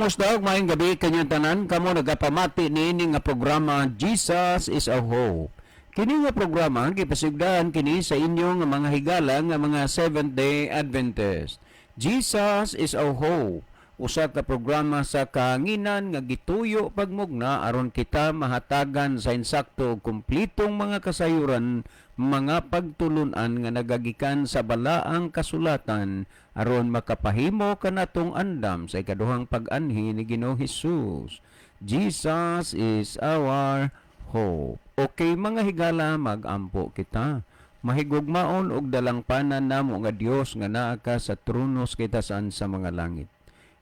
Kumusta ug maayong gabi kanyang tanan kamo nagapamati niini nga programa, Jesus is Our Hope. Kini nga programa gipasigdan kini sa inyo nga mga higala nga mga Seventh Day Adventist. Jesus is Our Hope, usa ka programa sa kahanginan nga gituyo pagmugna aron kita mahatagan sa insakto ug kumpletong mga kasayuran, mga pagtulunan nga nagagikan sa Balaang Kasulatan aron makapahimo kanatong andam sa ikaduhang pag-anhi ni Ginoong Hesus. Jesus is our hope. Okay, mga higala, magampo kita. Mahigugmaon og dalangpanan namo nga Dios nga naa ka sa trono sa kitasan sa mga langit.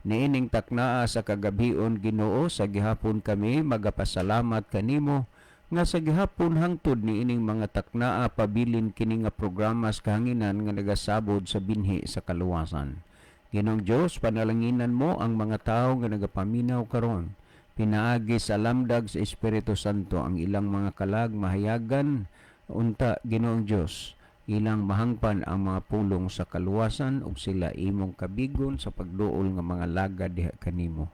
Niining taknaa sa kagabhion, Ginoo, sa gihapon kami magapasalamat kanimo nga sa gihapon hangtod niining mga taknaa pabilin kini nga programa sa kahanginan nga nagasabod sa binhi sa kaluwasan. Ginoong Dios, panalanginan mo ang mga tawo nga nagapaminaw karon. Pinaagi sa lamdag sa Espiritu Santo, ang ilang mga kalag mahayagan unta, Ginoong Dios, ilang mahangpan ang mga pulong sa kaluwasan ug sila imong kabigon sa pagduol nga mga lagad diha kanimo.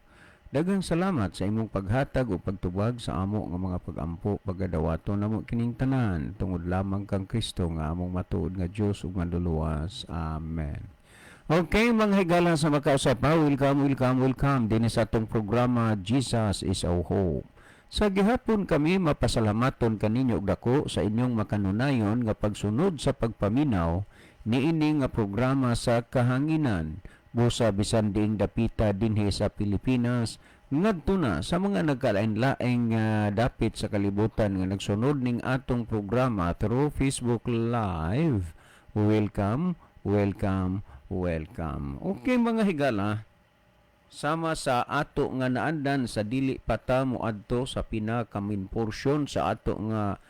Daghang salamat sa imong paghatag ug pagtubag sa amo nga mga pagampo. Pagadawato namo kining tanan tungod lamang kang Kristo nga among matuod nga Dios ug Manluluwas. Amen. Okay, mga higala sa makausap pa, welcome, welcome, welcome dinhi sa atong programa, Jesus is Our Hope. Sa gihapon kami mapasalamaton kaninyo og dako sa inyong makanunayon nga pagsunod sa pagpaminaw niini nga programa sa kahanginan, busa bisan diing dapita dinhi sa Pilipinas ngadto na sa mga nagkalain-laing dapit sa kalibutan nga nagsunod ning atong programa through Facebook Live. Welcome, welcome, welcome. Okay, mga higala, sama sa ato nga naandan sa dili pa ta moadto sa pinaka-main portion sa ato nga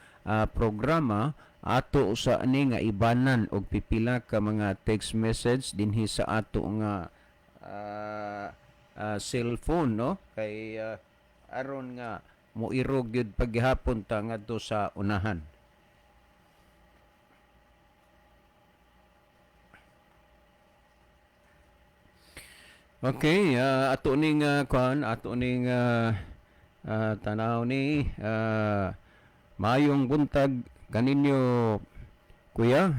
programa, ato sa ani nga ibanan og pipila ka mga text message dinhi sa ato nga cellphone, no, kay aron nga moirog gyud paghihapon ta ngadto sa unahan. Okay, ato ning kuan, ato ning tanaw ni maayong buntag kaninyo, kuya.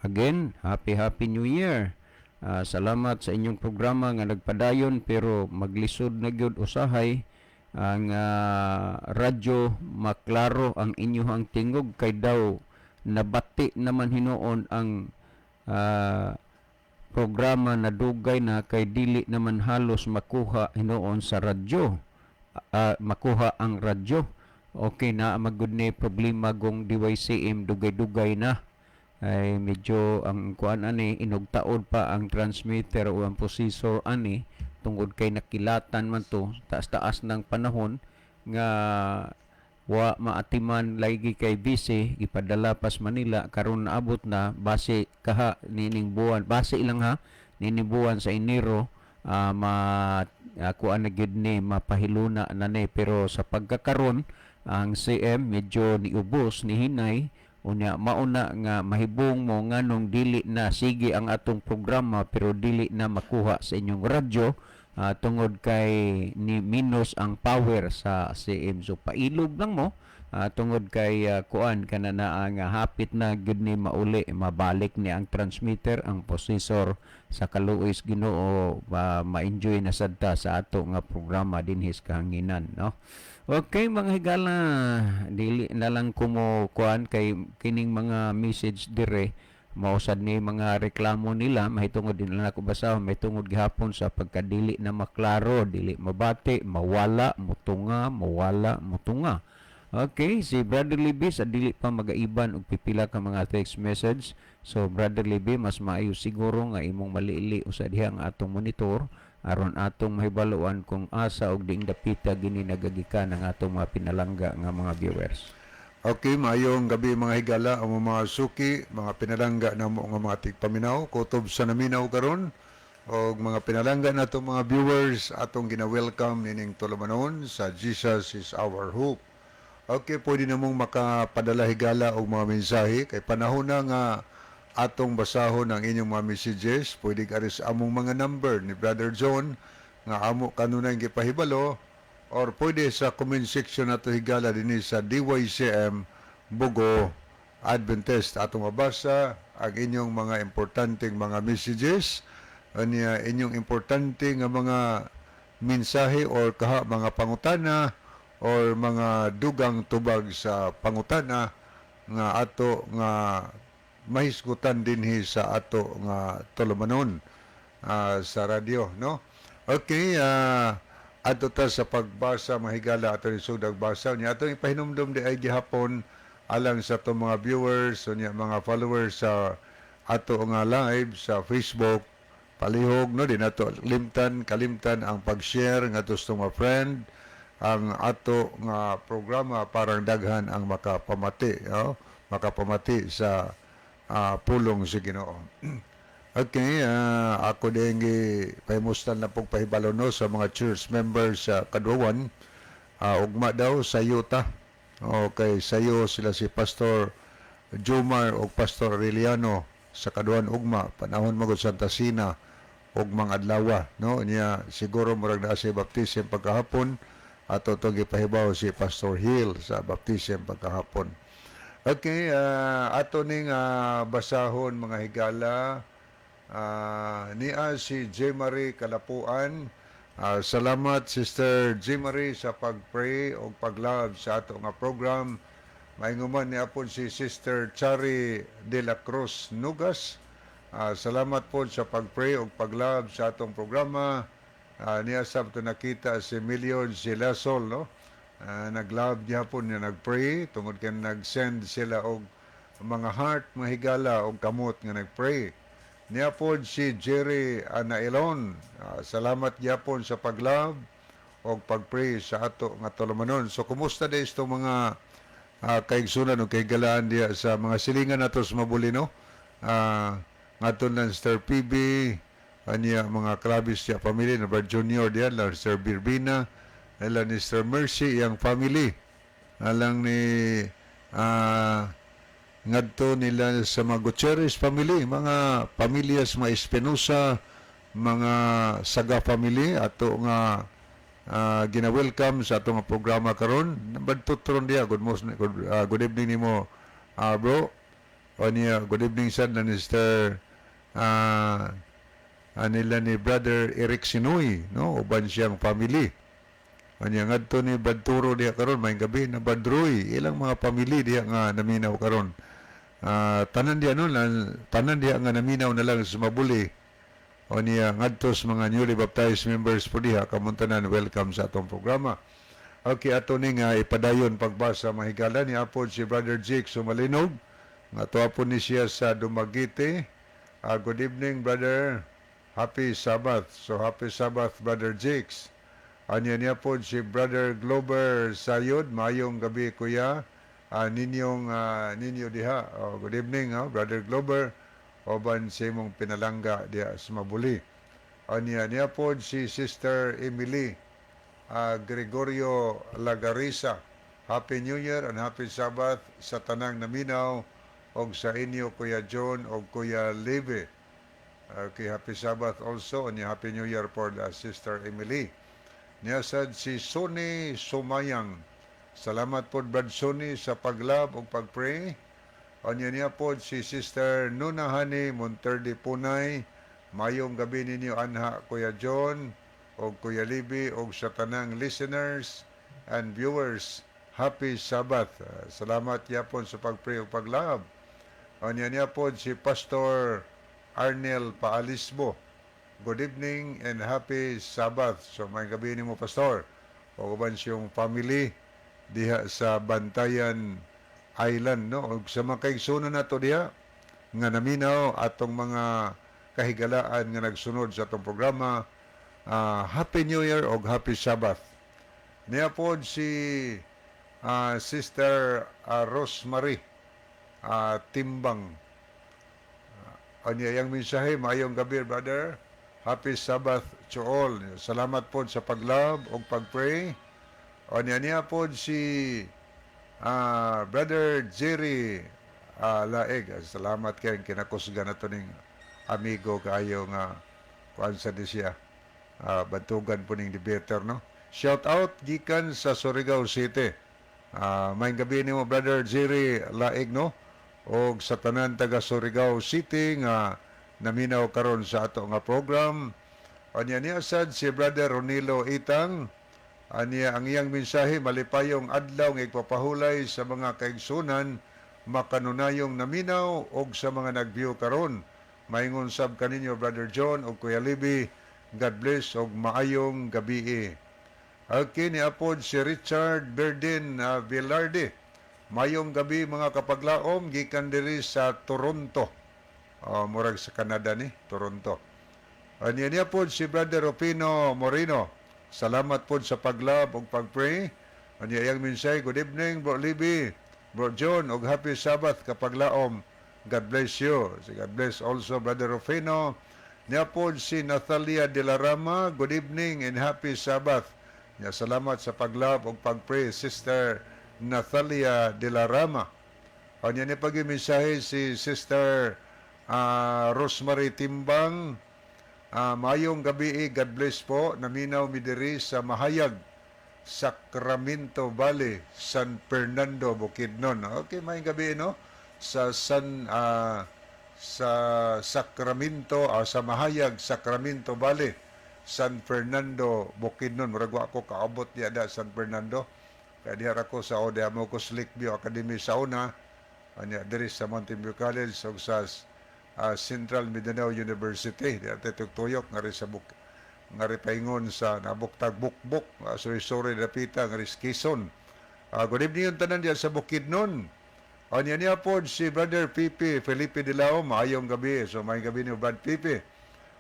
Again, happy happy New Year. Salamat sa inyong programa nga nagpadayon, pero maglisod na gyud usahay ang radyo maklaro ang inyong tingog kay daw nabati naman hinuon ang programa na dugay na kay dili naman halos makuha hinuon sa radyo, makuha ang radyo. Okay na magud ni problema gong DYCM, dugay-dugay na ay medyo ang kuan ani, inugtaod pa ang transmitter o ang processor ani tungod kay nakilatan man to, taas-taas ng panahon nga wa maatiman lagi kay busy, gipadala pas Manila. Karon naabot na, base kaha nining buwan, base ilang ha nining buwan sa Enero, ma kuan na gyud ni, mapahiluna na ni. Pero sa pagkakaron ang CM medyo niubos, nihinay. Unya mauna nga mahibong mo nganong dili na sige ang atong programa pero dili na makuha sa inyong radyo, tungod kay ni minus ang power sa CM. So pailob lang mo, tungod kay kuan kana na ang hapit na gyud ni mauli, mabalik ni ang transmitter, ang processor. Sa kaluoy sa Ginoo, ma-enjoy na sad ta sa ato nga programa dinhi sa kahanginan, no? Okay, mga higala, dili na lang ko mo kuan kay kining mga message dire mausad ni mga reklamo nila mahitungod din lang ako basahon mahitungod gihapon sa pagkadili na maklaro, dili mabati, mawala, mutunga, mawala, mutunga. Okay, si Brother Libby sa dili pa magaiban og pipila ka mga text message. So Brother Libby, mas maayo siguro nga imong maliili usa diha ang atong monitor aron atong mahibaluan kung asa og diing dapita gini nagagikan ang atong mga pinalangga nga mga viewers. Okay, maayong gabi, mga higala, ang mga suki, mga pinalangga namo nga mga tigpaminaw, kutob sa naminaw karon og mga pinalangga nato mga viewers, atong gina-welcome nining tulumanon sa Jesus is Our Hope. Okay, pwede na mong makapadala, higala, og mga mensahe kay panahon na nga atong basahon ang inyong mga messages. Pwede ka sa among mga number ni Brother John. nga amo kanunay gipahibalo or pwede sa comment section nato, higala, dinhi sa DYCM Bogo Adventist. Atong mabasa ang inyong mga importanteng mga messages, anya inyong importante nga mga mensahe or kaha mga pangutana or mga dugang tubag sa pangutana nga ato nga mahisgutan dinhi sa ato nga tulumanon sa radyo, no? Okay, adto ta sa pagbasa, mga higala, ato ni sugdag basa niya ato ipahinumdum di ay gihapon alang sa ato mga viewers unya mga followers sa ato nga live sa Facebook. Palihog, no, di nato limtan kalimtan ang pag-share ngadto sa mga friend ang ato nga programa parang daghan ang makapamati, no? Makapamati sa pulong sa Ginoo. Okay, ako din gi pahimuslan na pong pahibalo, no, sa mga church members sa Kaduawan. Ugma daw sa yuta. Okay, sayo sila si Pastor Jomar o Pastor Aureliano sa Kaduan ugma, panahon magud Santa Cena og mga adlaw, no? Niya siguro murag naa siya baptism pagkahapon. Ato to gipahibaw si Pastor Hill sa baptism pagkahapon. Okay, ato ning basahon, mga higala. Niya si J. Marie Kalapuan. Salamat, Sister J. Marie, sa pag-pray o pag-love sa ato nga program. Mainguman niya po si Sister Chari de la Cruz Nugas. Salamat po sa pag-pray o pag-love sa atong programa. Niya sa ito nakita si Million si Lasol, no? Nag-love gyapon niya, nag-pray tungod kay nag-send sila og mga heart, mga higala, og kamot nga nag-pray. Niya po si Jerry Anailon. Salamat gyapon sa pag-love og pag-pray sa ato nga tulumanon. So kumusta days itong mga kaigsunan o kahigalaan diya sa mga silingan nato sa Mabuli, no? Ngadto lang Sir PB, anya mga Clavis siya family na Brad Junior diyan, lang Sir Birbina, alang ni Sir Mercy iyang family, alang ni ngadto nila sa mga Gutierrez family, mga pamilya sa mga Espinosa, mga Saga family, ato nga gina-welcome sa ato nga programa karon. Badto diya, good evening nimo, bro. O niya, good evening sad na ni Mr. Nila ni Brother Eric Sinoy, no, uban siyang family. Anya ngadto ni Brad Turo diha karon, may gabi na Badroy, ilang mga family diha nga naminaw karon. Tanan diha, no, tanan diha nga naminaw na lang sa Mabuli. O niya ngadto sa mga newly baptized members po diha, kamong tanan, welcome sa atong programa. Okay, ato ni nga ipadayon pagbasa, mga higala. Ni apod si Brother Jake Sumalinog. Nga apod ni siya sa Dumaguete. Good evening, brother. Happy Sabbath. So happy Sabbath, Brother Jakes. Anya niya po si Brother Glover Sayod. Mayong gabi, kuya. Ninyong ninyo diha. Oh, good evening, oh, Brother Glover. Oban sa imong pinalangga diha sa Mabuli. Anya niya po si Sister Emily Gregorio Lagarisa. Happy New Year and Happy Sabbath sa tanang naminaw og sa inyo, Kuya John og Kuya Leve. Okay, Happy Sabbath also and Happy New Year for the Sister Emily. Niya sad si Sonny Sumayang. Salamat po, Brad Sonny, sa pag-love ug pag-pray. Anya niya po si Sister Nunahani Monterde Punay. Mayong gabi ninyo anha, Kuya John o Kuya Libby o sa tanang listeners and viewers. Happy Sabbath. Salamat yapon sa pag-pray ug pag-love. Anya niya po si Pastor Arnel Paalisbo. Good evening and happy Sabbath. So may gabi nimo, Pastor. O uban siyang family diha sa Bantayan Island, no? Ug sa mga kaigsunan nato diha nga naminaw, atong mga kahigalaan nga nagsunod sa atong programa, Happy New Year og Happy Sabbath. Niya pod si Sister Rosemary Timbang. Anya yang mensahe, maayong gabi, brother. Happy Sabbath to all. Salamat po sa pag-love ug pag-pray. Anya niya po si Brother Jerry Laeg. Salamat kay kinakusgan nato ning amigo kaayo nga kuan sa di siya. Bantugan po ning debater, no? Shout out gikan sa Surigao City. Maayong gabi nimo, Brother Jerry Laig, no? Og sa tanan taga Surigao City nga naminaw karon sa ato nga program. Anya niya sad si Brother Ronilo Itang. Aniya ang iyang mensahe, malipayong adlaw nga igpapahulay sa mga kaigsunan makanunayong naminaw og sa mga nag-view karon. Maingon sab kaninyo, Brother John og Kuya Libby. God bless og maayong gabii. Okay, ni apod si Richard Berdin Villarde. Mayong gabi, mga kapaglaom, gikan diri sa Toronto. Murag sa Canada ni, Toronto. Anya niya po si Brother Rufino Moreno. Salamat po sa pag-love ug pag-pray. Anya iyang mensahe, good evening, Bro Libby, Bro John, ug happy Sabbath, kapaglaom. God bless you. So God bless also, Brother Rufino. Niya po si Natalia de la Rama, good evening and happy Sabbath. Nya salamat sa pag-love ug pag-pray, Sister Natalia de la Rama. Anya ni pag mensahe si Sister Rosemary Timbang. Mayong gabi, God bless po. Naminaw mi diri sa Mahayag, Sacramento Valley, San Fernando, Bukidnon. Okay, mayong gabi, no? Sa Sacramento, sa Mahayag, Sacramento Valley, San Fernando, Bukidnon. Murag wa ako kaabot diya da San Fernando. Kaya diha ra ko sa Ode mo ko Lakeview Academy sa una. Anya diri sa Mountain View College ug sa Central Mindanao University. Diha tuyok ngari sa buk ngari paingon sa nabuktag bukbuk, sorry sorry dapita ngari sa Quezon. Good evening yung tanan diya sa Bukidnon. Anya niya po si Brother Pipi Felipe de Lao, maayong gabi. So maayong gabi ni Brad Pipi.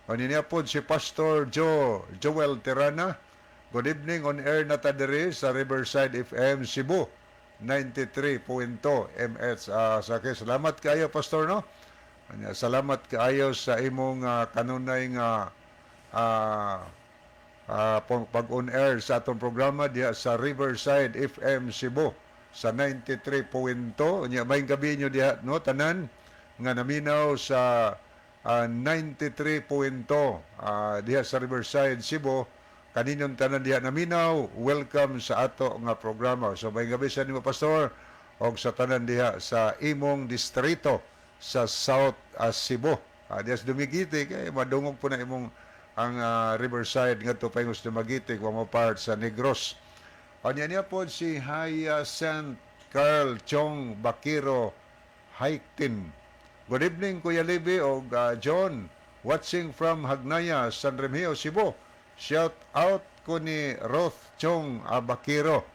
Anya niya po si Pastor Joe Joel Terana. Good evening, on air na ta diri sa Riverside FM Cebu 93.2 MH. Sa salamat kaayo, Pastor, no. Anya, salamat kaayo sa imong kanunay nga pag on air sa atong programa diha sa Riverside FM Cebu sa 93.2. Nya maayong gabi nyo diha, no, tanan nga naminaw sa 93.2 diha sa Riverside Cebu. Kaninyong tanan diha naminaw, welcome sa ato nga programa. So maayong gabi sa nimo, Pastor, og sa tanan diha sa imong distrito sa South Cebu. Diha sa Dumaguete kay madungog po na imong ang Riverside ngadto pa sa Dumaguete wa mo part sa Negros. Anya niya po si Hyacinth Carl Chong Bakiro Haiktin. Good evening, Kuya Libby og John. Watching from Hagnaya, San Remigio, Cebu. Shout out ko ni Ruth Chong Abakiro.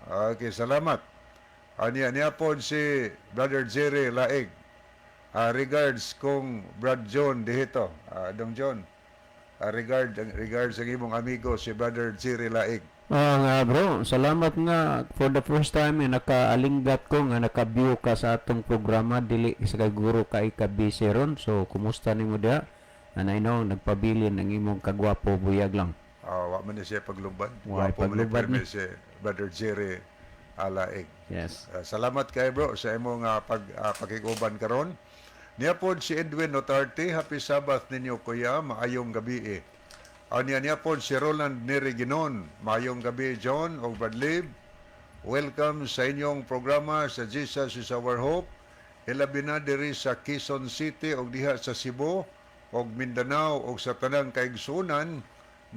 Okay, salamat. Anya niya po si Brother Jerry Laig. Regards kong Brad John dihito. Dong John. Regards ang imong amigo si Brother Jerry Laig. Ah, nga bro, salamat nga for the first time eh, nakaalinggat ko nga naka-view ka sa atong programa, dili sa guro kay ka busy ron. So kumusta nimo diha? And I know nagpabilin ang imong kagwapo, buyag lang. Wa man ni siya paglubad. Wa Gwapo man ni paglubad ni. pirmi si Brother Jerry Alaig. Yes. Salamat kay bro sa imong pakiguban karon. Niya pod si Edwin Notarte, happy Sabbath ninyo, kuya, maayong gabi eh. Anya niya pod si Roland Neri Ginon, maayong gabi, John og Bradley. Welcome sa inyong programa sa Jesus is Our Hope. Ilabi na diri sa Quezon City og diha sa Cebu og Mindanao og sa tanang kaigsunan.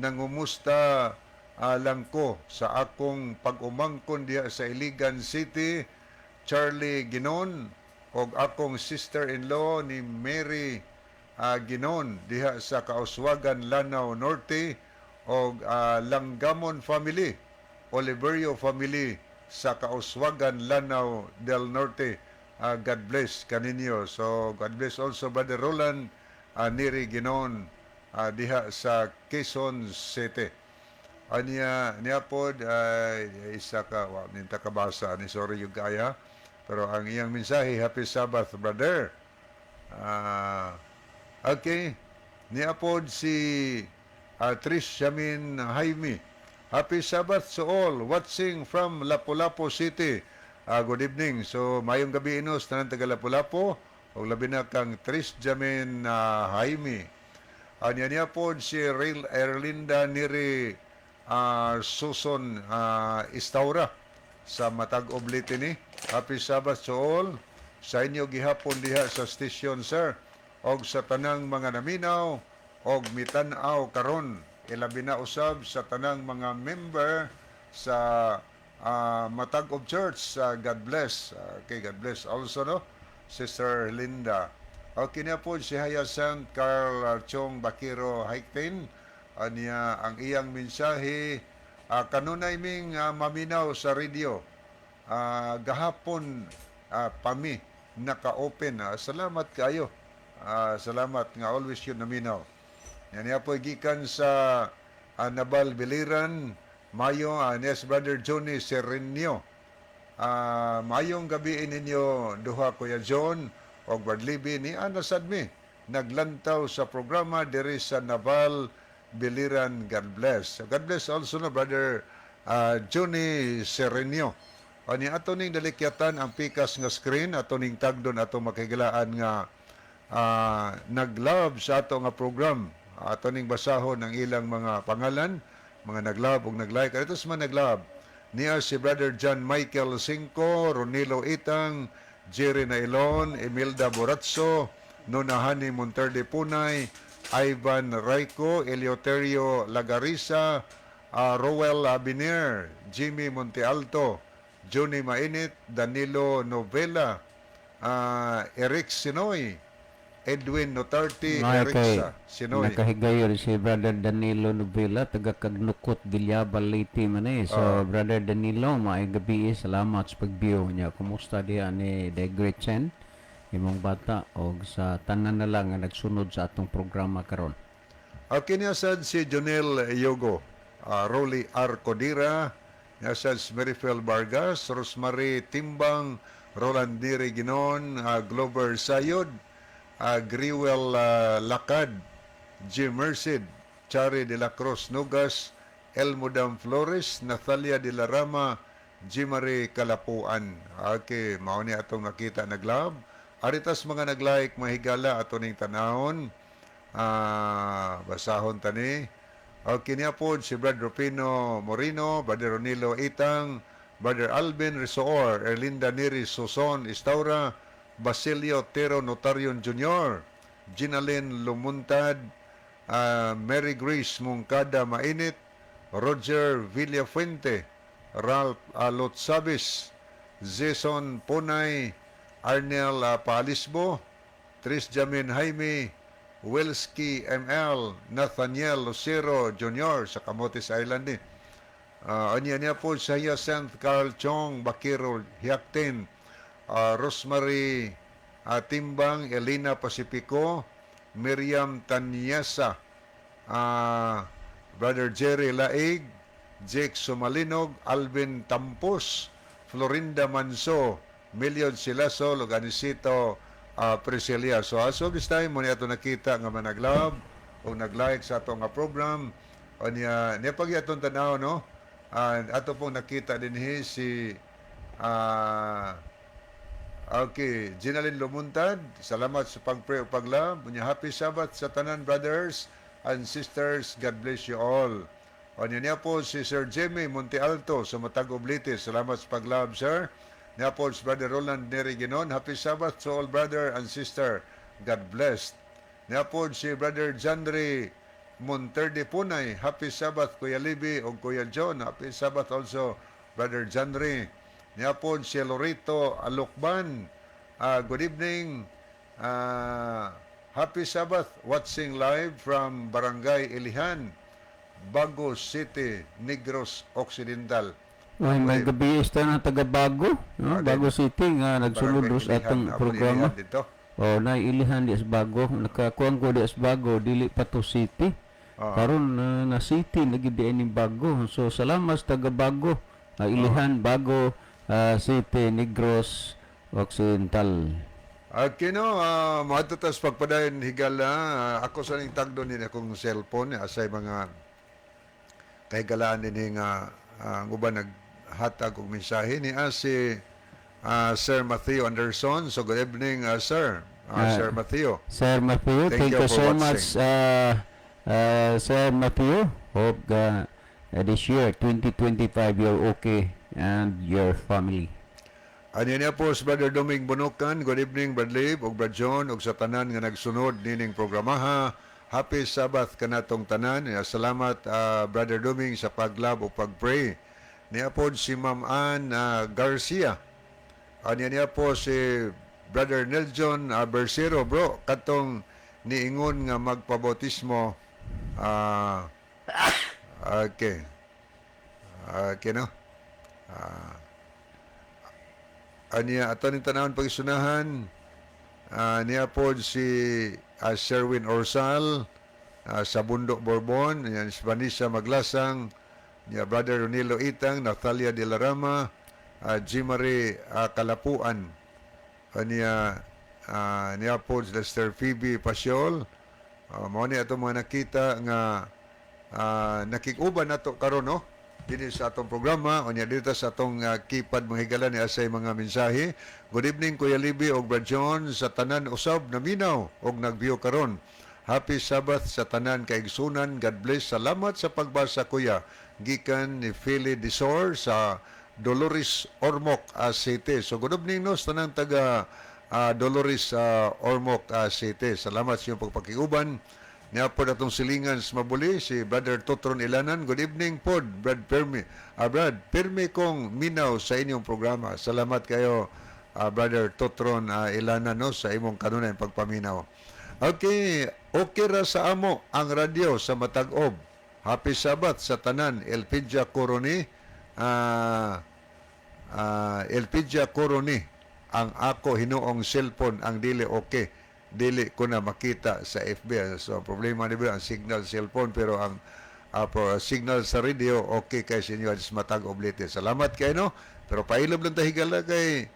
Nangumusta lang ko sa akong pag-umangkon diha sa Iligan City, Charlie Ginon, og akong sister-in-law ni Mary Ginon diha sa Kauswagan, Lanao Norte, og Langgamon family, Oliverio family sa Kauswagan, Lanao del Norte. God bless kaninyo. So God bless also Brother Roland Neri Ginon diha sa Quezon City. Anya niya pod ay isa ka wa ninta kabasa ni, sorry yung kaya, pero ang iyang mensahe, happy Sabbath, brother. Okay, niya pod si Trish Shamin Jaime. Happy Sabbath to all watching from Lapu-Lapu City. Good evening. So mayong gabi inos tanan taga Lapu-Lapu ug labi na kang Trish Jamin Jaime. Anya niya po si Erlinda Neri Suson Istaura sa Matag Oblite ni. Happy Sabbath to all. Sa inyo gihapon diha sa station, sir, og sa tanang mga naminaw og mitan-aw karon, ilabi na usab sa tanang mga member sa Matag of Church. God bless. Okay, God bless also, no, Sister Linda. Okay na po si Hyacinth Carl Chong Bakiro Haiktin. Anya ang iyang mensahe, kanunay ming maminaw sa radio. Gahapon pami naka-open. Salamat kayo. Salamat nga always yun naminaw. Yan niya po gikan sa Nabal Biliran, Mayo, yes, Brother Johnny Serenio. Mayong gabi ninyo duha, Kuya John og Barlibi ni ana sad mi naglantaw sa programa diri sa Naval Biliran. God bless. So God bless also, no, Brother Johnny Serenio. Ani ato ning dalikyatan ang pikas nga screen, ato ning tagdon ato makigilaan nga nag-love sa ato nga program. Ato ning basahon ang ilang mga pangalan, mga nag-love ug nag-like. Ito sa mga nag-love niya si Brother John Michael Cinco, Ronilo Itang, Jerry Nailon, Emilda Boratso, Nonahani Monterde Punay, Ivan Raico, Eleuterio Lagarisa, Roel Abiner, Jimmy Montealto, Johnny Mainit, Danilo Novela, Eric Sinoy, Edwin Notarte, Ay, kay Erixa Sinoy. Nakahigayon si Brother Danilo Novela, taga Kagnukot, Villaba, Leyte man eh. So, Brother Danilo, maayong gabi, salamat sa pag-view niya. Kumusta diha ni The Great Chen, imong bata, og sa tanan na lang nga nagsunod sa atong programa karon. Okay niya sad si Jonel Yogo, Rolly R. Codira, niya sad si Marifel Vargas, Rosemary Timbang, Roland Neri Ginon, Glover Sayod, Griwel Lakad, Jim Merced, Chari de la Cruz Nugas, Elmodam Flores, Natalia de la Rama, Jimary Kalapuan. Okay, mao ni atong nakita nag-love. Aritas mga nag-like, mahigala ato ning tanahon. Basahon tani. Okay niya po si Brad Rufino Morino, Brother Ronilo Itang, Brother Alvin Risoor, Erlinda Neri Suson Istaura, Basilio Tero Notarion Jr., Ginalyn Lumuntad, Mary Grace Mungkada Mainit, Roger Villafuente, Ralph Lotsabis, Jason Punay, Arnel Palisbo, Tris Jamin Jaime, Wilski ML, Nathaniel Lucero Jr. sa Camotes Island ni. Anya niya po sa Hyacinth Carl Chong, Bakiro Hiaktin, Rosemary Timbang, Elena Pacifico, Miriam Tanyesa, Brother Jerry Laig, Jake Sumalinog, Alvin Tampos, Florinda Manso, Milion Silaso, Loganisito Priscilia. So as of this time, mao ni ato nakita nga manag-love o nag-like sa ato nga program. O niya, niya pag atong tanaw, no? Ato pong nakita din si okay, Ginalyn Lumuntad, salamat sa pag-pray o pag-love. Unya, happy Sabbath sa tanan, brothers and sisters. God bless you all. O niya po si Sir Jimmy Montealto sa Matag Oblites. Salamat sa pag-love, sir. Niya po si Brother Roland Neri Ginon. Happy Sabbath to all brother and sister. God bless. Niya po si Brother Jandre Monterde Punay. Happy Sabbath, Kuya Libby o Kuya John. Happy Sabbath also, Brother Jandre. Niya po si Lorito Alukban. Good evening. Happy Sabbath. Watching live from Barangay Ilihan, Bago City, Negros Occidental. Ay, may gabi ista na taga Bago, no? Bago City nga nagsunod Barangay sa atong Ilihan, programa. Ilihan dito. O na Ilihan di sa Bago, nakakuan ko di sa Bago, dili pa to city. Karon na city lagi di ning Bago. So salamat sa taga Bago, Ilihan, Bago City, Negros Occidental. Okay, no, moadto tas pagpadayon, higala, ako sa ning tagdo ni akong cellphone, asay mga kahigalaan din nga ang uban naghatag og mensahe ni si Sir Matthew Anderson. So good evening, sir. Sir Matthew. Sir Matthew, Thank thank you you for so watching. Much, Sir Matthew. Hope this year, 2025, you're okay and your family. Ano niya po si Brother Doming Bunukan. Good evening, Brad Lib, ug Brad John, ug sa tanan nga nagsunod nining programaha. Happy Sabbath kanatong tanan. Salamat, Brother Doming, sa pag-love ug pag-pray. Niya po si Ma'am Ann Garcia. Ano niya po si Brother Neljon Bersero, bro, katong niingon nga magpabautismo. Okay. Okay, no? Aniya ato ning tanawon pagisunahan, niya po si Sherwin Orsal sa Bundok Borbon, yan si Vanessa Maglasang, niya Brother Ronilo Itang, Natalia de la Rama, Jimary Kalapuan, aniya niya po si Lester Phoebe Pasiol. Mao ni ato mga nakita nga nakikuban nato karon, no, dinhi sa atong programa. Unya dito sa atong keypad, mga higala, ni asay mga mensahe. Good evening, Kuya Libby og Brad John, sa tanan usab naminaw og nag-view karon. Happy Sabbath sa tanan kaigsunan. God bless. Salamat sa pagbasa, Kuya. Gikan ni Philly Disor sa Dolores, Ormoc City. So good evening, no, sa tanang taga Dolores, Ormoc City. Salamat sa iyong pagpakiuban. Niya po atong silingan sa Mabuli, si Brother Totron Ilanan. Good evening po, Brad Permi. Brad, pirmi kong minaw sa inyong programa. Salamat kayo, Brother Totron Ilanan, no, sa imong kanunay pagpaminaw. Okay, okay ra sa amo ang radyo sa Matag-ob. Happy Sabbath sa tanan. Elpidia Coroni. Elpidia Coroni, ang ako hinuong cellphone ang dili okay, dili ko na makita sa FB. So problema ni ba ang signal cellphone, pero ang signal sa radio okay kay sa inyo sa Matag Oblite. Salamat kay, no, pero pailob lang ta, higala, kay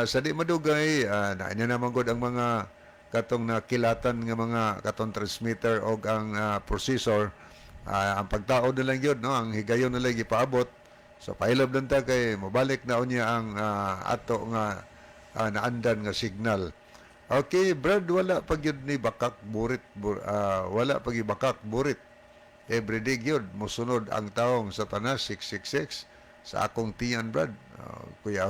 sa di madugay na inyo naman gud ang mga katong nakilatan nga mga katong transmitter og ang processor. Ang pagtaod na lang yun, no, ang higayon na lang gipaabot. So pailob lang ta kay mobalik na unya ang ato nga naandan nga signal. Okay, Brad, wala pa gyud ni bakak burit wala pa gyud bakak burit. Everyday gyud mosunod ang taong Satanas 666 sa akong tiyan, Brad. Kuya,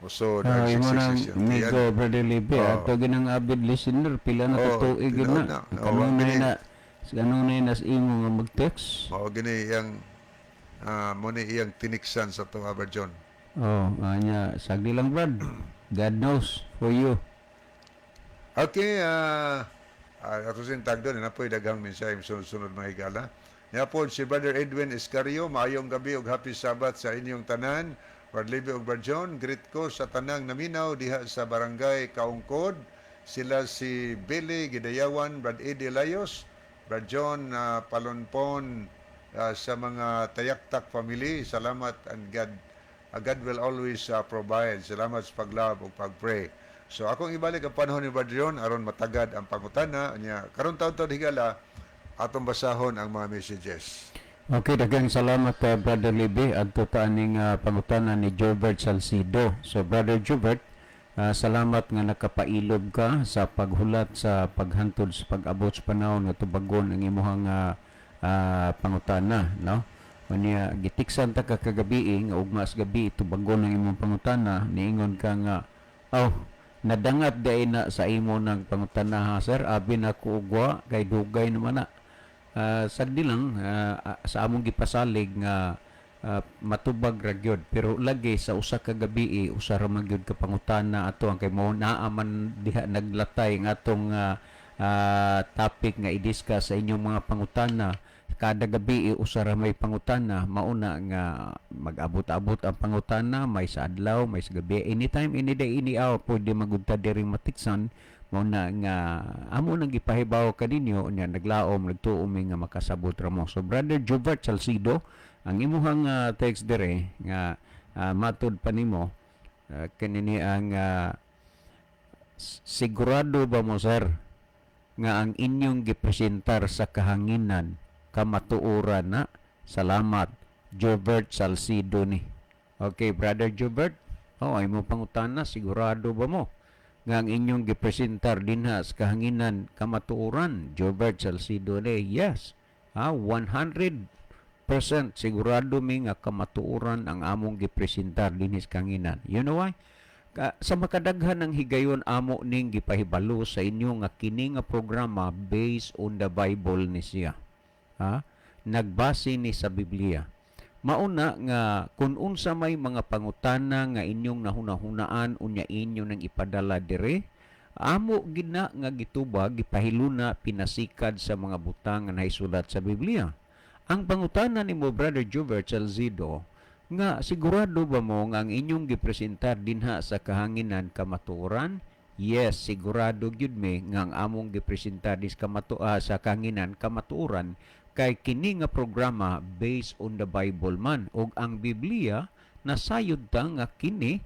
musod ang Imo nang 666 yung tiyan. Migo, Brother Libby, ato ginang avid listener, pila na Oo, ka tuig tinuod na. na. Oo, Kanunay gini. na, kanunay na sa imo nga mag-text. Mao gini iyang mo ni iyang tiniksan sa tuwa, Brad John. Oh, anya, sagdi lang, Brad. God knows for you. Okay, ato sin tag doon, na po'y daghang mensahe sunod-sunod, mga higala. Niya po si Brother Edwin Escario, maayong gabi ug happy Sabbath sa inyong tanan. Brad Libby ug Brad John, greet ko sa tanang naminaw diha sa Barangay Kaungkod. Sila si Billy Gidayawan, Brad Eddie Layos, Brad John Palonpon, sa mga Tayaktak family. Salamat and God will always provide. Salamat sa pag-love ug pag-pray. So akong ibalik ang panahon ni Brad John aron matagad ang pangutana niya. Karon taon-taon, higala, atong basahon ang mga messages. Okay, daghang salamat, Brother Libby, adto ta aning pangutana ni Jobert Salcido. So Brother Jobert, salamat nga nakapailob ka sa paghulat sa paghantod sa pag-abot sa panahon nga tubagon ang imuhang pangutana, no? Unya gitiksan ta ka kagabi nga ugma sa gabi tubagon ang imong pangutana, niingon ka nga, "Oh, nadangat diay na sa imo ng pangutana ha, sir, abi na ko ugwa kay dugay naman na." Sagdi lang, sa among gipasalig nga matubag ra gyud, pero lagi sa usa ka gabi usa ra man gyud ka pangutana ato ang kay mo naa man diha naglatay ang atong topic nga i-discuss sa inyong mga pangutana. Kada gabi usa ra may pangutana, mauna nga mag-abot-abot ang pangutana, may sa adlaw, may sa gabi, anytime, any day, any hour pwede magudta diri matiksan. Mao na nga amo nang gipahibaw kaninyo. Unya naglaom, nagtuo mi nga makasabot ra mo. So Brother Jobert Salcido, ang imuhang text dire nga matud pa nimo kanini ang sigurado ba mo, sir, nga ang inyong gipresentar sa kahanginan kamatuoran na? Salamat. Jobert Salcido ni. Okay, Brother Jobert, oh, ay mo pangutana, sigurado ba mo? Nga ang inyong gipresentar dinha sa kahanginan kamatuoran? Jobert Salcido ne, yes. Ha, 100% sigurado mi nga kamatuoran ang among gipresentar dinhi sa kahanginan. You know why? Sa makadaghan ng higayon, amo ning gipahibalo sa inyo nga kini nga programa, based on the Bible ni siya. Ha? Nagbase ni sa Biblia. Mauna nga kung unsa may mga pangutana nga inyong nahunahunaan, unya inyo nang ipadala dire, amo gina nga gitubag, gipahiluna pinasikad sa mga butang nga naisulat sa Biblia. Ang pangutana nimo, Brother Jobert Salzido, nga sigurado ba mo nga ang inyong gipresentar dinha sa kahanginan kamatuoran? Yes, sigurado gyud mi nga ang among gipresentar dis sa kahanginan kamatuoran, kay kini nga programa based on the Bible man, ug ang Biblia nasayod ta nga kini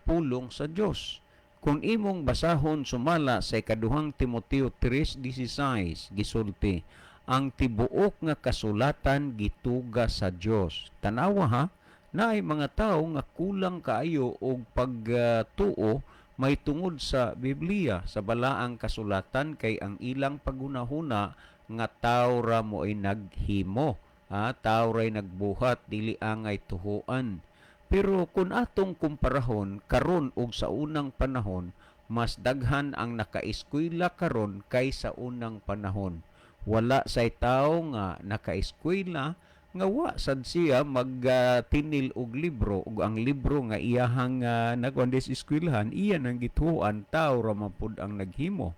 pulong sa Dios. Kung imong basahon sumala sa Ikaduhang Timoteo 3:16, gisulti, "Ang tibuok nga kasulatan gituga sa Dios." Tanawa ha, naay mga tawo nga kulang kaayo og pagtuo may tungod sa Biblia, sa balaang kasulatan, kay ang ilang paghunahuna nga tao ra mo ay naghimo, ha, tao ray nagbuhat, dili angay tuhuan. Pero kung atong kumparahon karon og sa unang panahon, mas daghan ang nakaeskwela karon kaysa unang panahon. Wala say tao nga nakaeskwela nga wa sad siya magtinil og libro, ug ang libro nga iyahang nakuan sa eskwelahan, iya nang gituoan, tao ra man pud ang naghimo.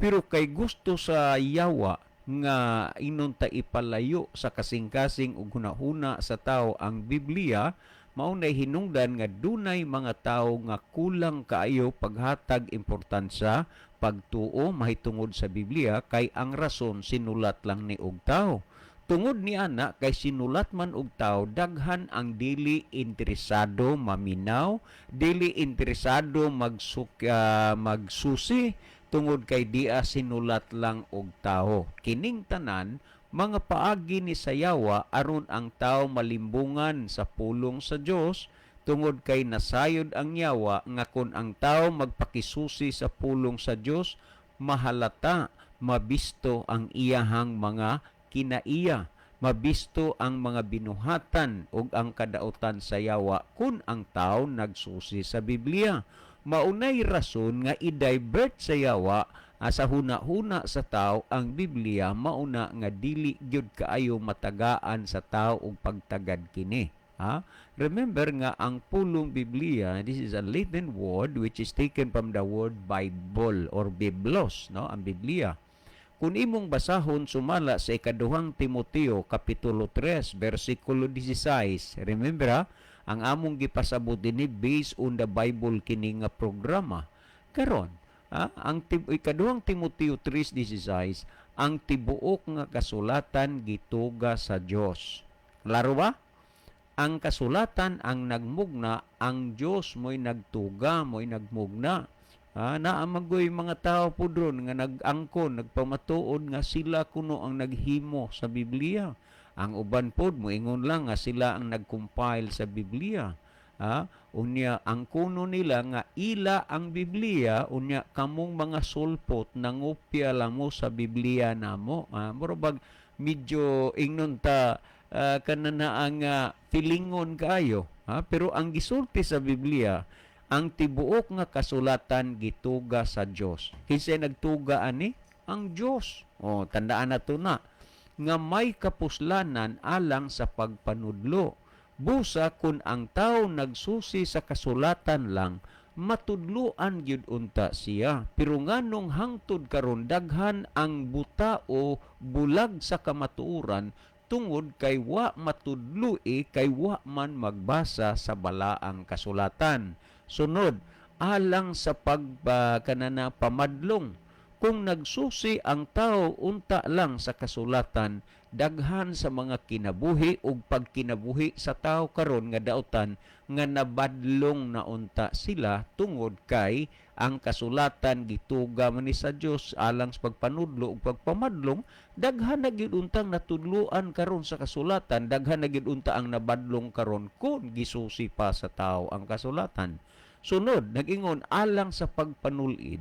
Pero kay gusto sa yawa nga inon ta ipalayo sa kasing-kasing ug hunahuna sa tao ang Biblia, mao nay hinungdan nga dunay mga tawo nga kulang kaayo paghatag importansya, pagtuo mahitungod sa Biblia, kay ang rason, sinulat lang ni og tao. Tungod ni ana, kay sinulat man og tao, daghan ang dili interesado maminaw, dili interesado magsusi tungod kay dia sinulat lang og tao. Kining tanan mga paagi ni sayawa aron ang tao malimbungan sa pulong sa Dios, tungod kay nasayod ang yawa nga kun ang tao magpakisusi sa pulong sa Dios, mahalata, mabisto ang iyahang mga kinaiya, mabisto ang mga binuhatan ug ang kadautan sa yawa kun ang tao nagsusi sa Biblia. Maunay rason nga i-divert sa yawa sa huna-huna sa tao ang Biblia, mauna nga dili gyud kaayo matagaan sa tao og pagtagad kini. Ha? Remember nga ang pulong Biblia, this is a Latin word which is taken from the word Bible or Biblos, no? Ang Biblia. Kung imong basahon sumala sa Ikaduhang Timoteo kapitulo 3 bersikulo 16. Remember ha, ang among gipasabot dinhi, based on the Bible kini nga programa. Karon, ha, ang Ikaduhang Timoteo 3:16, "Ang tibuok nga kasulatan gituga sa Dios." Klaro ba? Ang kasulatan ang nagmugna, ang Dios mo'y nagtuga, mo'y nagmugna. Ah, naa man goy mga tao pud ron nga nag-angkon, nagpamatuod nga sila kuno ang naghimo sa Biblia. Ang uban pod moingon lang nga sila ang nag-compile sa Biblia. Ah, unya ang kuno nila nga ila ang Biblia, unya kamong mga sulpot nangopya lang mo sa Biblia namo. Ah, mura bag medyo ingnon ta kanana ang feelingon kaayo. Ha? Pero ang gisulti sa Biblia, "Ang tibuok nga kasulatan gituga sa Dios." Kinsay nagtuga ani? Ang Dios. Oh, tandaan na to na nga may kapuslanan alang sa pagpanudlo. Busa kun ang tao nagsusi sa kasulatan lang, matudluan gyud unta siya. Pero nganong hangtod karon daghan ang buta o bulag sa kamatuoran? Tungod kay wa matudloi, kay wa man magbasa sa balaang kasulatan. Sunod, alang sa pag kanana pamadlong. Kung nagsusi ang tao unta lang sa kasulatan, daghan sa mga kinabuhi ug pagkinabuhi sa tao karon nga dautan nga nabadlong na unta sila, tungod kay ang kasulatan gituga man ni sa Dios alang sa pagpanudlo ug pagpamadlong. Daghan na gyud untang natudloan karon sa kasulatan, daghan na gyud unta ang nabadlong karon kung gisusi pa sa tao ang kasulatan. Sunod, nag-ingon alang sa pagpanulid.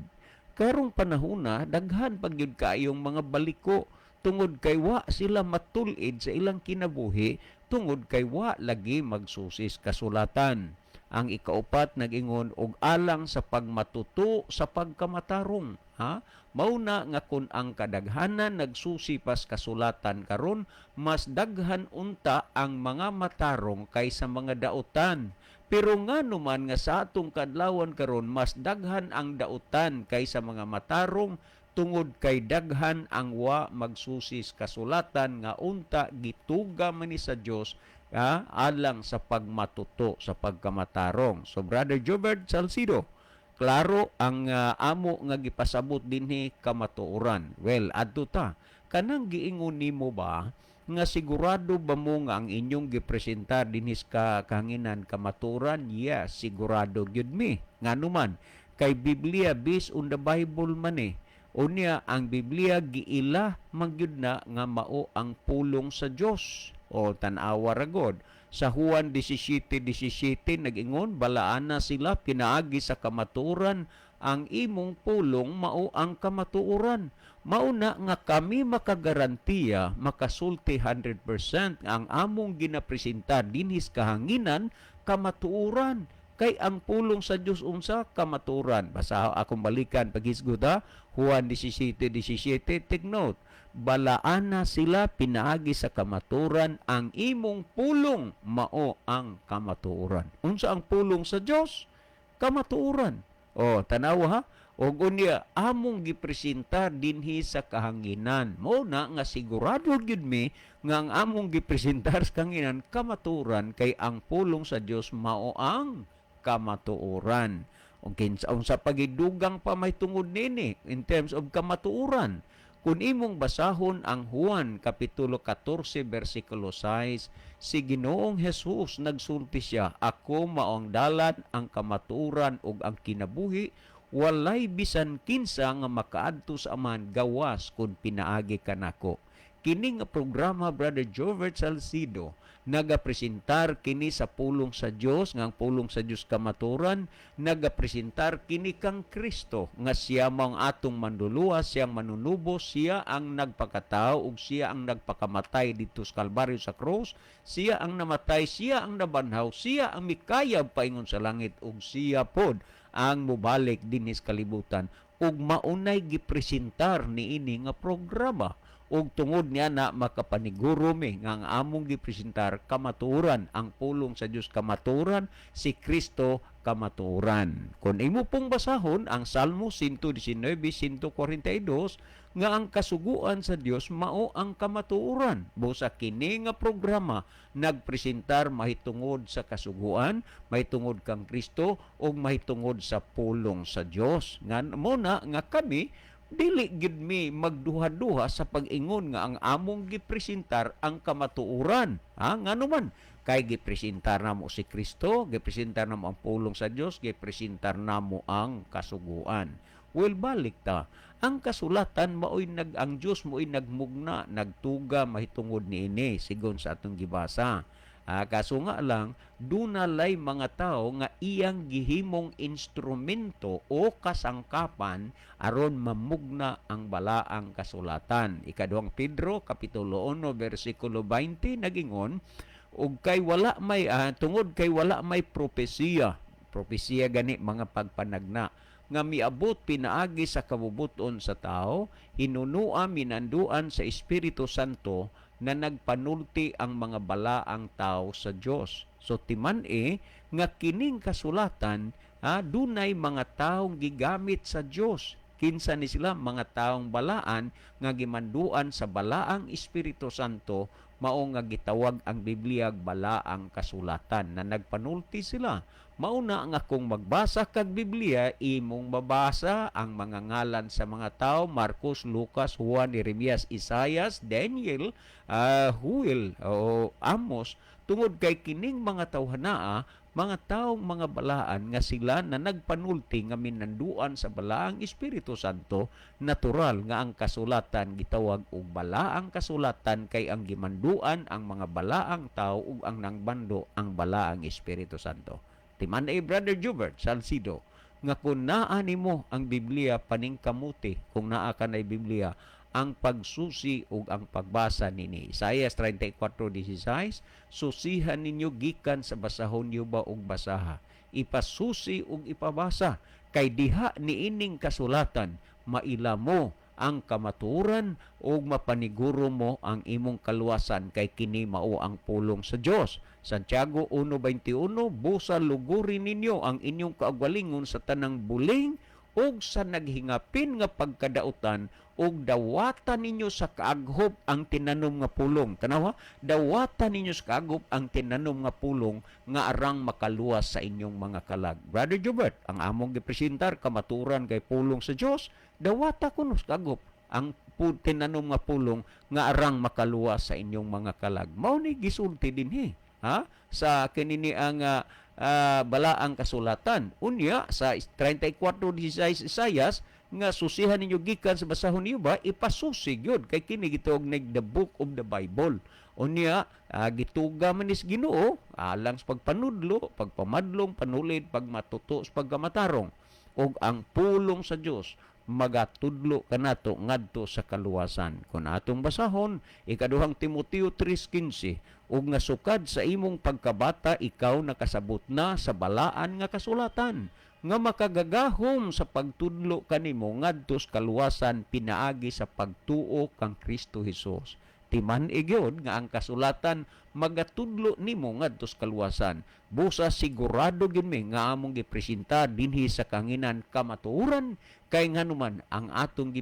Karong panahona, daghan pag gyud kaayong mga baliko tungod kay wa sila matulid sa ilang kinabuhi, tungod kay wa lagi magsusis kasulatan. Ang ikaupat, nag-ingon og alang sa pagmatuto sa pagkamatarong, ha? Mao na nga kun ang kadaghanan nagsusi pas kasulatan karon, mas daghan unta ang mga matarong kaysa mga dautan. Pero ngano man nga sa atong kadlawan karon mas daghan ang dautan kaysa mga matarong? Tungod kay daghan ang wa magsusis kasulatan nga unta gituga man ni sa Dios, ha, alang sa pagmatuto sa pagkamatarong. So, Brother Jobert Salcido, klaro ang amo nga gipasabot dinhi, kamatuoran. Well, adto ta. Kanang giingon nimo ba nga sigurado ba mo nga ang inyong gipresentar dinhi sa kahanginan kamatuoran? Yes, sigurado gyud mi. Ngano man? Kay Biblia, based on the Bible man eh. Unya, ang Biblia giila man gyud na nga mao ang pulong sa Dios. O tan-awa ra god. Sa Juan 17:17 nag-ingon, "Balaana sila pinaagi sa kamatuoran, ang imong pulong mao ang kamatuoran." Mao na nga kami makagarantiya, makasulti 100% ang among ginapresentar dinhi sa kahanginan kamatuoran. Kay ang pulong sa Dios unsa? Kamatuoran. Basta akong balikan paghisgot ha. Juan 17:17, take note. "Balaana sila pinaagi sa kamatuoran, ang imong pulong mao ang kamatuoran." Unsa ang pulong sa Dios? Kamatuoran. O, tanawa ha. Og unya, among gipresentar dinhi sa kahanginan. Mao na nga sigurado gyud mi nga ang among gipresentar sa kahanginan kamatuoran, kay ang pulong sa Dios mao ang kamatuoran. Og kinsa unsa pagidugang pa may tungod nini in terms of kamatuoran? Kung imong basahon ang Juan Kapitulo 14 bersikulo 6, si Ginoong Jesus nagsulti siya, "Ako mao ang dalan, ang kamatuoran ug ang kinabuhi, walay bisan kinsa nga makaadto sa Amahan gawas kun pinaagi kanako." Kini nga programa, Brother Jobert Salcido, nagapresentar kini sa pulong sa Dios nga ang pulong sa Dios kamatuoran, nagapresentar kini kang Kristo nga siya mao ang atong manduluwas, siyang manunubos, siya ang nagpakatao ug siya ang nagpakamatay didto sa Kalbaryo sa krus, siya ang namatay, siya ang nabanhaw, siya ang mikayab paingon sa langit ug siya pod ang mobalik dinhi sa kalibutan, ug maunay gipresentar niini nga programa. Ug tungod niya na makapaniguro mi nga ang among gipresentar kamatuoran, ang pulong sa Dios kamatuoran, si Kristo kamatuoran. Kung imo pong basahon ang Salmo 119:142 nga ang kasuguan sa Dios mao ang kamatuoran. Busa kini nga programa nagpresentar mahitungod sa kasuguan, mahitungod kang Kristo ug mahitungod sa pulong sa Dios. Nga mo na nga kami dili gid mi magduha-duha sa pag-ingon nga ang among gipresentar ang kamatuoran. Ha, ngano man? Kay gipresentar namo si Kristo, gipresentar namo ang pulong sa Dios, gipresentar namo ang kasuguan. Well, balik ta. Ang kasulatan maoy nag ang Dios mo'y nagmugna, nagtuga mahitungod niini sigon sa atong gibasa. Kaso nga lang, dunalay mga tao nga iyang gihimong instrumento o kasangkapan aron mamugna ang balaang kasulatan. Ikaduhang Pedro Kapitulo 1 bersikulo 20 nagingon, ug kay wala may tungod kay wala may propesiya, propesiya gani mga pagpanagna, nga miabot pinaagi sa kabubuton sa tao, hinunua minanduan sa Espiritu Santo na nagpanulti ang mga balaang tao sa Dios. So timan-i nga kining kasulatan, dunay mga taong gigamit sa Dios. Kinsa ni sila? Mga taong balaan nga gimanduan sa balaang Espiritu Santo, mao nga gitawag ang Biblia balaang kasulatan na nagpanulti sila. Mao na nga kung magbasa kag Biblia, imong mabasa ang mga ngalan sa mga tao: Marcos, Lucas, Juan, Jeremias, Isaias, Daniel, Joel o Amos, tungod kay kining mga tawhanaa mga taong mga balaan nga sila na nagpanulti nga minanduan sa balaang Espiritu Santo. Natural nga ang kasulatan gitawag og balaang kasulatan kay ang gimanduan ang mga balaang tao ug ang nangbando ang balaang Espiritu Santo. Timan-ay, Brother Jubert Salcido, nga kung naa nimo ang Biblia, paningkamuti kung naa ka na Biblia ang pagsusi ug ang pagbasa nini. Isaias 34:16, "Susihan ninyo gikan sa basahon niyo ba og basaha. Ipasusi ug ipabasa kay diha niining kasulatan maila mo ang kamatuoran ug mapaniguro mo ang imong kaluwasan, kay kini mao ang pulong sa Dios." Santiago 1:21, "Busa luguri ninyo ang inyong kaugalingon sa tanang buling ug sa naghingapin nga pagkadautan, ug dawata ninyo sa kaaghop ang tinanom nga pulong." Tanawa, dawata ninyo sa kaaghop ang tinanom nga pulong nga arang makaluwas sa inyong mga kalag. Brother Jubert, ang among gipresentar kamaturan kay pulong sa Dios, dawata kuno sa kaaghop ang tinanom nga pulong nga arang makaluwas sa inyong mga kalag. Mao ni gisulti dinhi, ha, sa kinini ang balaang kasulatan. Unya sa 34:16 Isaias nga susihan ninyo gikan sa basahon niyo ba, ipasusi gyud kay kini gitawag nag the book of the Bible. Unya gituga man is Ginoo alang sa pagpanudlo, pagpamadlong, panulid, pagmatuto sa pagkamatarong, ug ang pulong sa Dios magatudlo kanato ngadto sa kaluwasan. Kung atong basahon Ikaduhang Timoteo 3:15, "Ug nga sukad sa imong pagkabata ikaw nakasabot na sa balaan nga kasulatan nga makagagahom sa pagtudlo kanimo ngadto sa kaluwasan pinaagi sa pagtuo kang Kristo Hesus." Timan-i gyud nga ang kasulatan magatudlo nimo ngadto sa kaluwasan. Busa sigurado gyud mi nga among gipresenta dinhi sa kahanginan kamatuoran, kay nganuman ang atong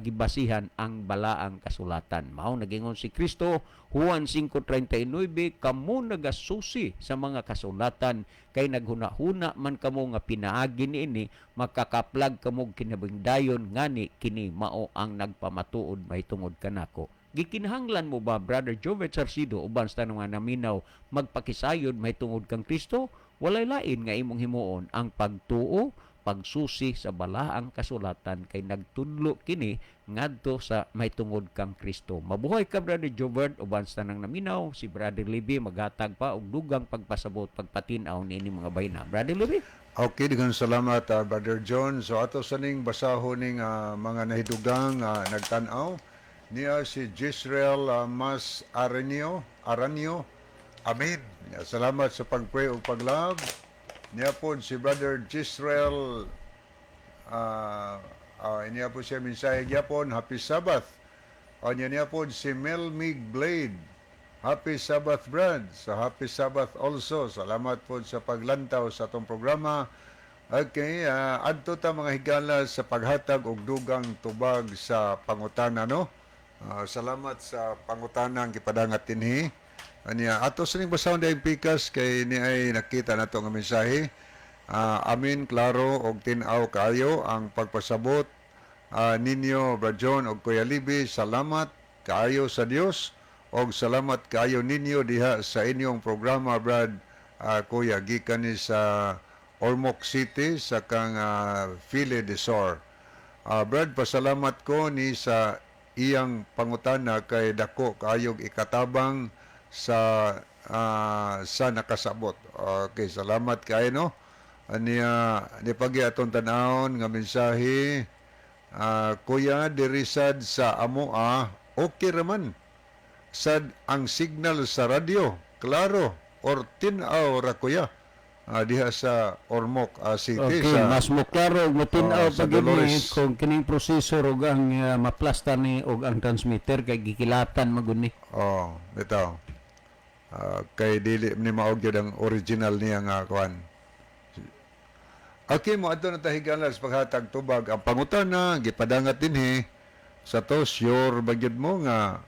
gibasihan ang balaang kasulatan. Mao nagingon si Kristo, Juan 5:39, "Kamo nagasusi sa mga kasulatan kay naghuna-huna man kamo nga pinaagi niini makakaplag kamo kinabuhing dayon, ngani kini mao ang nagpamatuod mahitungod kanako." Gikinahanglan mo ba, Brother Jovet Sarcido, uban sa tanong nga naminaw, magpakisayod mahitungod kang Kristo? Walay lain nga imong himuon ang pagtuo, pagsusi sa balaang kasulatan kay nagtudlo kini ngadto sa mahitungod kang Kristo. Mabuhay ka, Brother Jobert, uban sa tanang naminaw. Si Brother Libby maghatag pa og dugang pagpasabot, pagpatin-aw niini mga bayna. Brother Libby? Okay, daghang salamat, Brother John. So ato sa ning basahon ning mga nahidugang nagtan-aw niya si Jisrael Mas Aranio, Aranio. Amen. Ya, salamat sa pag-pray ug pag-love. Niya po si Brother Jisrael, niya po siya mensahe gyapon, "Happy Sabbath." O niya niya po si Melmig Blade. "Happy Sabbath, Brad." So happy Sabbath also. Salamat po sa paglantaw sa atong programa. Okay, adto ta, mga higala, sa paghatag og dugang tubag sa pangutana, no. Salamat sa pangutana ang gipadangat dinhi. Anya ato sa ning basahon dayong pikas kay ni ay nakita nato nga mensahe. Amin, klaro og tin-aw kaayo ang pagpasabot ninyo, Brad John og Kuya Libby. Salamat kaayo sa Dios og salamat kaayo ninyo diha sa inyong programa, Brad, Kuya, gikan ni sa Ormoc City sa kang File de Sor. Brad, pasalamat ko ni sa iyang pangutana kay dako kaayog ikatabang sa nakasabot. Okay, salamat kaayo, no. Aniya ni pagi atong tan-awon nga mensahe, "Kuya, diri sad sa amoa okay raman sad ang signal sa radyo, klaro or tin-aw ra, kuya." Diha sa Ormoc City Okay, sa mas mo klaro ug motin-aw Oh, sa pa gyud ni Dolores. Kung kining processor ug ang maplasta ni ug ang transmitter kay gikilatan magud ni. Oh, bitaw. Kay dili ni mao gyud ang original niya nga kuan. Okay, mo adto na ta, higala, sa paghatag tubag. Ang pangutana gipadangat dinhi sa to, sure ba gyud mo nga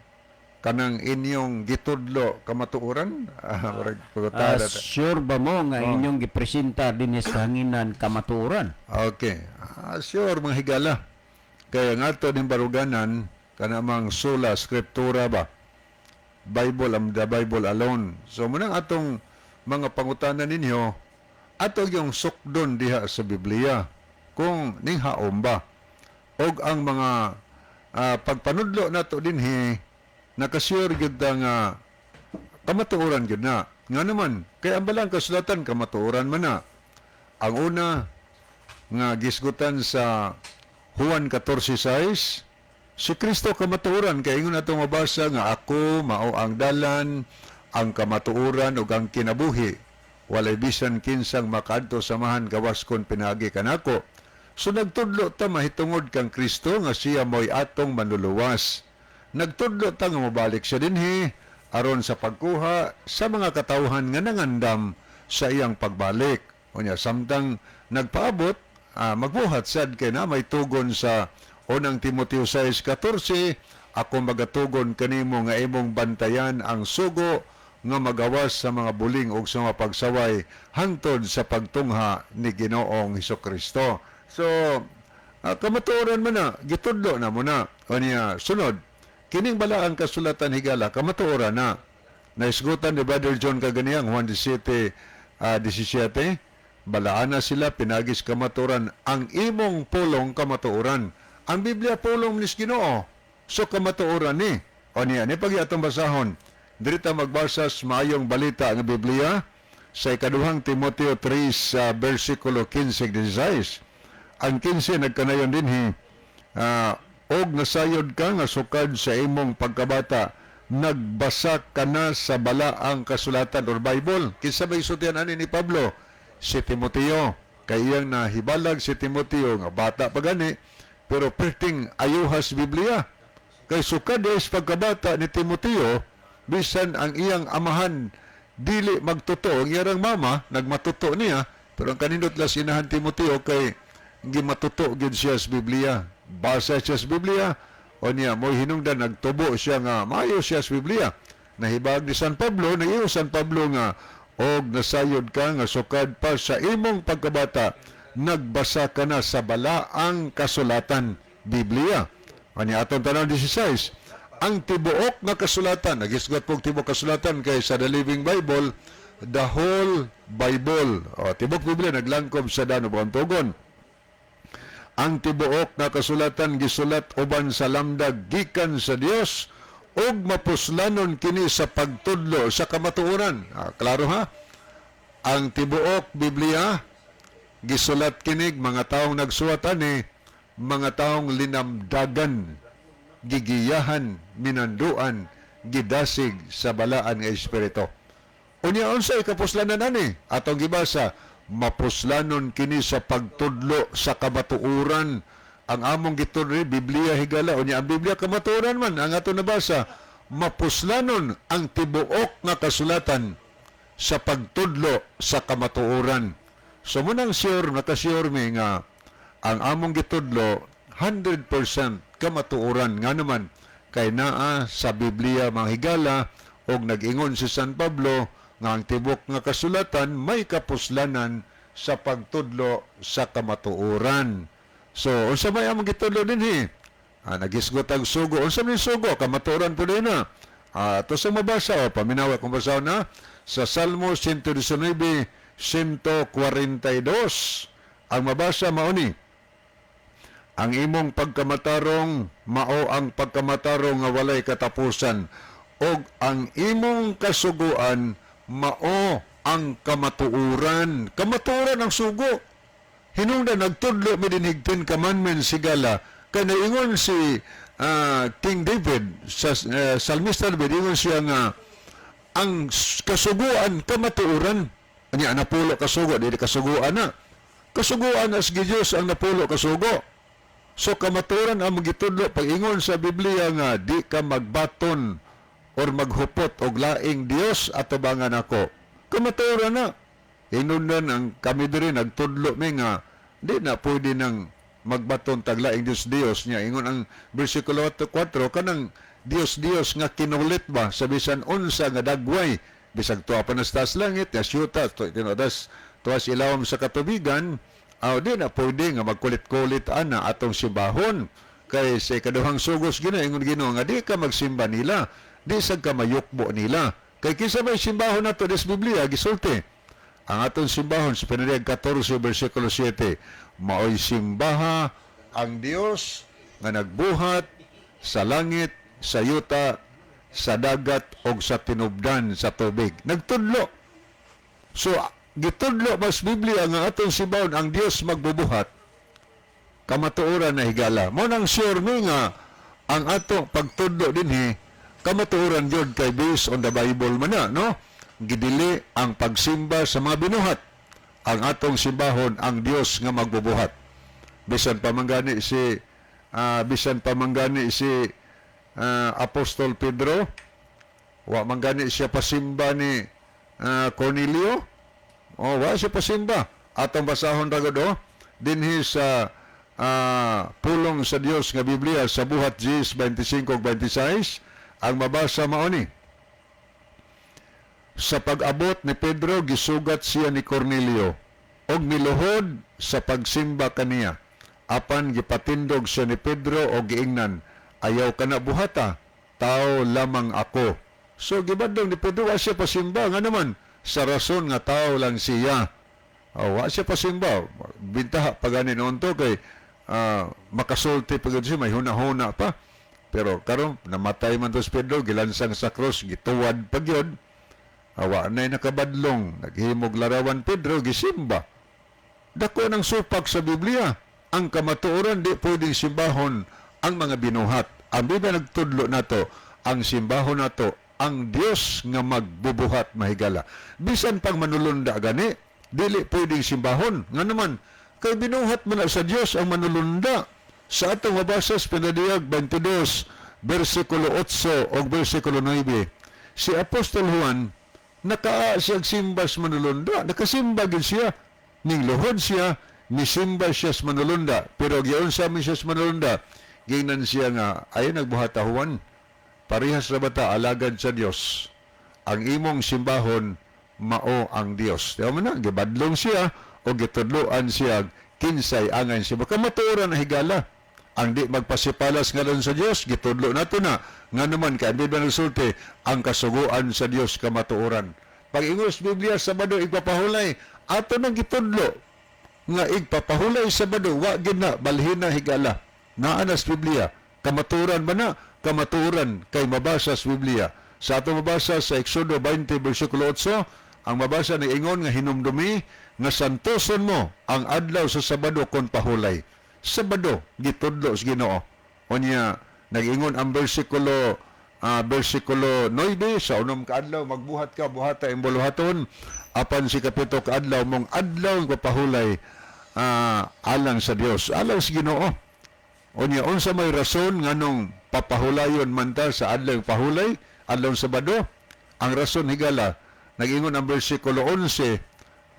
kanang inyong gitudlo kamatuoran? Murag pangutana ta. Sure ba mo nga inyong gipresenta dinhi sa hanginan kamatuoran? Okay. Sure, mga higala. Kaya nga ato ning baruganan kanamang sola scriptura ba? Bible, ang the Bible alone. So munang atong mga pangutana ninyo ato yung sukdon diha sa Biblia kung ninghaom ba. Og ang mga pagpanudlo nato dinhi nakasure gyud ta nga kamatuoran gyud na. Nga naman, kay ang balaang kasulatan kamatuoran man na. Ang una nga gisgutan sa Juan 14:6, si Kristo kamatuoran kay ingon atong mabasa nga ako mao ang dalan, ang kamatuoran ug ang kinabuhi. Walay bisan kinsang makaadto sa Amahan gawas kon pinaagi kanako. So nagtudlo ta mahitungod kang Kristo nga siya mo'y atong manluluwas. Nagtudlo ta nga mobalik siya dinhi aron sa pagkuha sa mga katawhan nga nangandam sa iyang pagbalik. Unya samtang nagpaabot, magbuhat sad kay na may tugon sa unang Timoteo 6:14, ako magatugon kanimo nga imong bantayan ang sugo nga magawas sa mga buling ug sa mga pagsaway hangtod sa pagtungha ni Ginoong Hesukristo. So, kamatuoran man na, gitudlo na mo na. O niya, sunod, kining balaang kasulatan, higala, kamatuoran na. Naisgutan ni Brother John kaganiyang Juan 17, 17, balaan na sila pinagis kamatuoran ang imong pulong kamatuoran. Ang Biblia pulong nis Ginoo. So kamatuoran ni. O niya, ni pag atong basahon. Diri ta magbasa sa maayong balita nga Biblia sa ikaduhang Timoteo 3 sa versikulo 15 16. Ang 15 nagkanayon dinhi, og nasayod ka nga sukad sa imong pagkabata nagbasa ka na sa balaang kasulatan or Bible. Kinsa may sultian ani ni Pablo? Si Timoteo. Kay iyang nahibalag si Timoteo nga bata pa gani pero perting ayuhas Biblia. Kay sukad is pagkabata ni Timoteo, bisan ang iyang amahan dili magtotoo, ang iyang mama nagmatuto niya, pero ang kanindot las inahan Timoteo kay gimatuto gyud siya sa Biblia. Basa siya sa Biblia, o niya mo'y hinungdan nagtubo siya nga maayo siya sa Biblia. Nahibag ni San Pablo, naiyo San Pablo nga og nasayod ka nga sukad pa sa imong pagkabata nagbasa ka na sa balaang kasulatan, Biblia. Ani atong tanaw 16. Ang tibuok nga kasulatan, nagisgot pong tibuok kasulatan kay sa The Living Bible, the whole Bible. O, tibok Biblia naglangkob sa dano buang tugon. Ang tibuok nga kasulatan gisulat uban sa lamdag gikan sa Dios ug mapuslanon kini sa pagtudlo sa kamatuoran. Ah, klaro ha? Ang tibuok Biblia gisulat kinig mga taong nagsuwat ani, mga taong linamdagan, gigiyahan, minanduan, gidasig sa balaan nga espiritu. Unya unsay kapuslanan ani? Atong gibasa, mapuslanon kini sa pagtudlo sa kamatuoran. Ang among gitudlo Biblia, higala. Unya ang Biblia kamatuoran man ang ato nabasa. Mapuslanon ang tibuok nga kasulatan sa pagtudlo sa kamatuoran. So munang sure, nakasure mi nga ang among gitudlo 100% kamatuoran, nga naman kay naa sa Biblia, mga higala, og nag-ingon si San Pablo nga ang tibok nga kasulatan may kapuslanan sa pagtudlo sa kamatuoran. So unsa may among gitudlo dinhi? Nagisgot ang sugo. Unsa may sugo? Kamatuoran po din na. To sa mabasa o paminawa kung basa na sa Salmo 119 142. Ang mabasa mauni: Ang imong pagkamatarong mao ang pagkamatarong nga walay katapusan ug ang imong kasuguan mao ang kamatuoran. Kamatuoran ang sugo. Hinungdan nagtudlo mi dinhig Ten Commandments, higala, kay naingon si King David sa Salmista David, ingon siya nga ang kasuguan kamatuoran. Anya napulo kasugo, dili kasuguan na. Kasuguan as gi Dios ang napulo kasugo. So kamatuoran ang magitudlo pag-ingon sa Biblia nga di ka magbaton or maghupot og laing Dios atubangan ako. Kamatuoran na. Inundan ang kami diri nagtudlo mi nga di na pwede nang magbaton tag laing Dios Dios niya. Ingon ang bersikulo 4, kanang Dios Dios nga kinulit ba sa bisan unsa nga dagway, bisag tuwa pa na sa taas langit, ya syuta to tinodas tuwas ilawom sa katubigan, aw di na pwede nga magkulit-kulit ana atong simbahon kay sa ikaduhang sugos gina ingon Ginoo nga di ka magsimba nila, di sad ka mayukbo nila. Kay kinsa may simbahon nato des Biblia gisulti? Ang atong simbahon sa Pinadiyag 14 versikulo 7, maoy simbaha ang Dios nga nagbuhat sa langit, sa yuta, sa dagat og sa tinubdan sa tubig. Nagtudlo. So gitudlo mas Biblia nga atong simbahon ang Dios magbubuhat, kamatuoran na, higala. Mao nang sure mi nga ang ato pagtudlo dinhi kamatuoran gyud kay based on the Bible man na, no? Gidili ang pagsimba sa mga binuhat. Ang atong simbahon ang Dios nga magbubuhat. Bisan pa man gani si Apostol Pedro, wa man gani siya pasimba ni Cornelio. Oh, wa siya pasimba. Atong basahon ra gud, oh, dinhi sa pulong sa Dios nga Biblia sa Buhat 10, 25 ug 26, ang mabasa mao ni: Sa pag-abot ni Pedro, gisugat siya ni Cornelio og miluhod sa pagsimba kaniya. Apan gipatindog siya ni Pedro og giingnan, "Ayaw ka na buhata, tao lamang ako." So gibadlong ni Pedro, wa siya pasimba nga naman sa rason nga tao lang siya. Oh, wa siya pasimba. Bintaha pa gani noon to kay makasulti pa gud siya, may huna-huna pa. Pero karon namatay man to si Pedro, gilansang sa cross, gituwad pa gyud. Awa na'y nakabadlong, naghimog larawan Pedro, gisimba. Dako ng supak sa Biblia. Ang kamatuoran, di pwedeng simbahon ang mga binuhat. Ang Biblia nagtudlo nato, ang simbahon nato, ang Dios nga magbubuhat, mahigala. Bisan pang manulunda gani, dili pwedeng simbahon. Nga naman, kay binuhat man na sa Dios ang manulunda. Sa atong mabasa sa Pinadiyag 22, versikulo 8 o versikulo 9, si Apostol Juan, nakaa siya simba sa manulunda. Nakasimba gid siya. Ning luhod siya, misimba siya sa manulunda. Pero giunsa man siya sa manulunda, gingnan siya nga, "Ay nagbuhat, Juan, parehas ra bata alagad sa Dios. Ang imong simbahon mao ang Dios." Di ba na, gibadlong siya o gitudloan siya kinsay angay siya. Kamatuoran na, higala. Ang di magpasipalas ngalan sa Dios, gitudlo nato na. Nga naman, kay ang Biblia nagsulti, ang kasuguan sa Dios kamatuoran. Pag ingon sa Biblia, Sabado igpapahulay, ato nang gitudlo nga igpapahulay Sabado, wa gid na balhina, higala. Naa na sa Biblia. Kamatuoran ba na? Kamatuoran kay mabasa sa Biblia. Sa ato mabasa sa Exodo 20 versikulo 8, ang mabasa ni ingon nga hinumdumi nga santoson mo ang adlaw sa Sabado kon pahulay. Sabado gitudlo sa Ginoo. Unya nag-ingon ang versikulo 9, sa unom ka adlaw magbuhat ka, buhata imong buluhaton, apan sa ikapito ka adlaw mong adlaw ang papahulay alang sa Dios, alang sa Ginoo. Unya unsa may rason nganong papahulayon man ta sa adlaw pahulay, adlaw Sabado? Ang rason, higala, nag-ingon ang versikulo 11,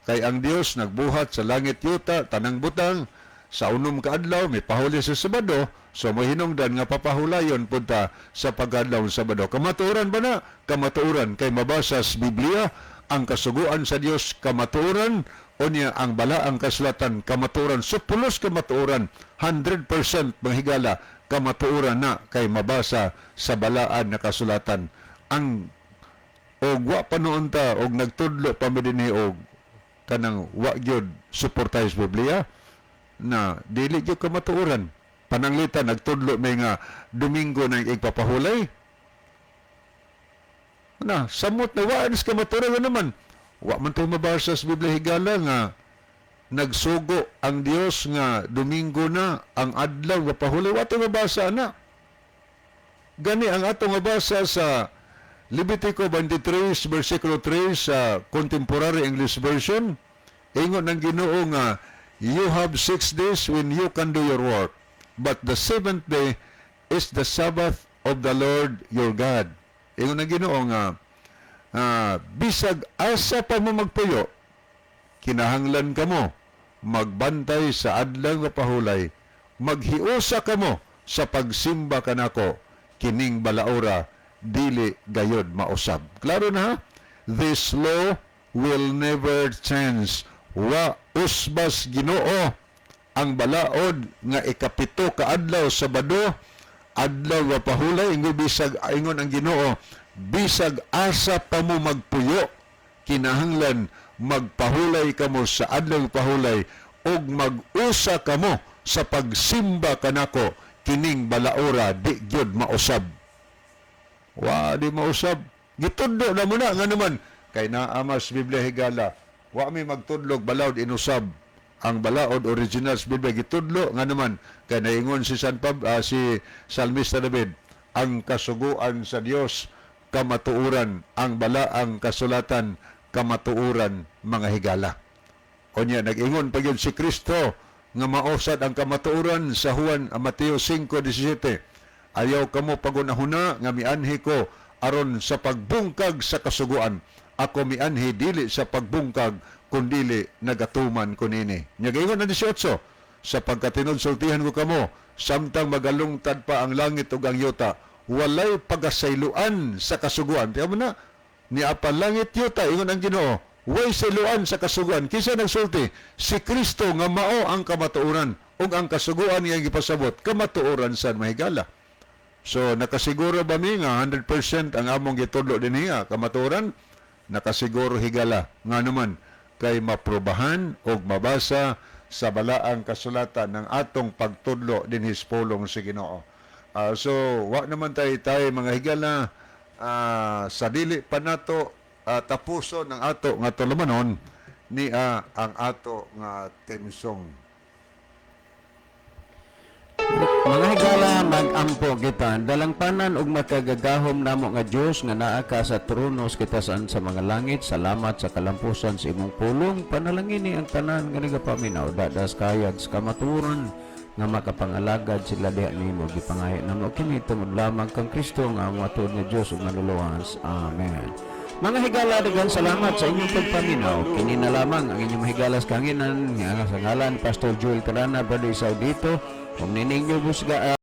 kay ang Dios nagbuhat sa langit, yuta, tanang butang sa unom ka adlaw, may pahulay sa Sabado, so mahinungdan nga papahulayon punta sa pag-adlaw sa Sabado. Kamatuoran ba na? Kamatuoran kay mabasa sa Biblia ang kasuguan sa Dios kamatuoran, unya ang balaang kasulatan kamatuoran, so pulos kamatuoran, 100% manghigala, kamatuoran na kay mabasa sa balaan na kasulatan. Ang og wa pa noon ta og nagtudlo pa mi dinhi og kanang wa gyud suportay sa Biblia na dili gyud kamatuoran. Pananglitan nagtudlo may nga Domingo na igpapahulay na samot na wa sa kamatuoran, nga naman wa man tayo mabasa sa Biblia, higala, nga nagsugo ang Dios nga Domingo na ang adlaw nga pahulay. Wa tayo mabasa na. Gani ang atong mabasa sa Levitico 23 versikulo 3 sa Contemporary English Version, ingon ng Ginoo nga, "You have 6 days when you can do your work, but the seventh day is the Sabbath of the Lord your God." Ingon ng Ginoo nga bisag asa pa mo magpuyo, kinahanglan kamo magbantay sa adlaw nga pahulay, maghiusa kamo sa pagsimba kanako, kining balaora dili gayod mausab. Klaro na, ha? This law will never change. Wa usbas Ginoo ang balaod nga ikapito ka adlaw, Sabado, adlaw nga pahulay. Ingon bisag, ingon ang Ginoo, bisag asa pa mo magpuyo, kinahanglan magpahulay kamo sa adlaw pahulay ug mag-usa kamo sa pagsimba kanako, kining balaora di gyud mausab. Wa di mausab. Gitudlo na mo na nga naman kay naa mas Biblia, higala. Wa mi magtudlog balaod inusab. Ang balaod original sa Biblia gitudlo nga naman kay naingon si San Pab, si Salmista David, ang kasuguan sa Dios kamatuoran, ang balaang kasulatan kamatuoran, mga higala. Unya nag-ingon pa gyud si Kristo nga mausad ang kamatuoran sa Juan, Mateo 5:17. Ayaw kamo pagunahuna nga mianhi ko aron sa pagbungkag sa kasuguan. Ako mianhi dili sa pagbungkag kundili nagatuman ko nini. Nya gaingon ang 18, sapagkat tinuod sultihan ko kamo, samtang magalungtad pa ang langit ug ang yuta, walay pagasayloan sa kasuguan. Tiyan mo na, ni apan langit yuta, ingon ang Ginoo, way sayloan sa kasuguan. Kinsa nagsulti? Si Kristo nga mao ang kamatuoran ug ang kasuguan nga gipasabot kamatuoran sad, mahigala. So nakasiguro ba mi nga 100% ang among gitudlo dinhi kamatuoran? Nakasiguro, higala. Nga naman kay maprobahan og mabasa sa balaang kasulatan ng atong pagtudlo dinhi sa pulong sa Ginoo. So wa naman tayo tayo, mga higala, sa dili pa nato tapuson ang ato nga tulumanon ni ang ato nga theme song. Mga higala, mag-ampo kita. Dalangpanan ug makagagahom namo nga Dios nga naa ka sa trono sa kitasan sa mga langit. Salamat sa kalampusan sa imong pulong. Panalangini ang tanan nga nagapaminaw. Dadas kayag sa kamatuoran nga makapangalagad sila diha nimo. Gipangayo namo kini tungod lamang kang Kristo nga among matuod nga Dios ug Manluluwas. Amen. Mga higala, daghang salamat sa inyong pagpaminaw. Kini na lamang ang inyong mahigala sa kahanginan nga sa ngalan Pastor Joel Tarana, Brother Saudito. Kung ninyo busga